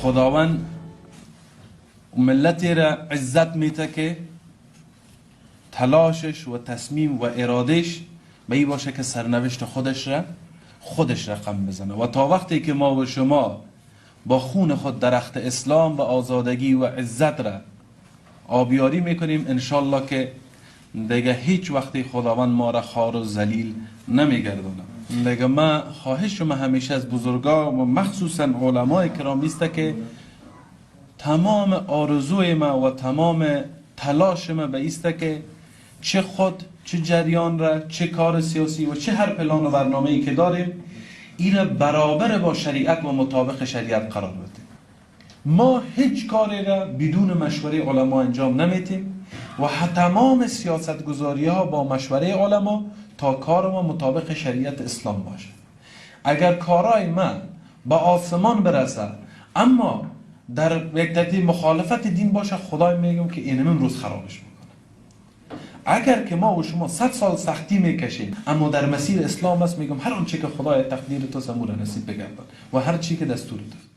خداوند ملتی را عزت میته که تلاشش و تصمیم و ارادش به این باشه که سرنوشت خودش را خودش رقم بزنه. و تا وقتی که ما و شما با خون خود درخت اسلام و آزادگی و عزت را آبیاری میکنیم، انشالله که دیگه هیچ وقتی خداوند ما را خوار و ذلیل نمیگردونه. دیگه ما خواهش ما همیشه از بزرگا و مخصوصا علمای کرام است که تمام آرزوی ما و تمام تلاش ما به است که چه خود، چه جریان را، چه کار سیاسی و چه هر پلان و برنامه‌ای که داریم، این را برابر با شریعت و مطابق شریعت قرار بدیم. ما هیچ کاری را بدون مشوره علما انجام نمیتیم و تمام سیاست گذاری ها با مشوره علما تا کار ما مطابق شریعت اسلام باشه. اگر کارای ما با آسمان برسه اما در یک ترتیب مخالفت دین باشه، خدای میگم که اینم روز خرابش میکنه. اگر که ما و شما 100 سال سختی میکشیم اما در مسیر اسلام است، میگم هر آنچه که خدای تقدیر تو سمور نصیب بگردان و هر چی که دستور تو.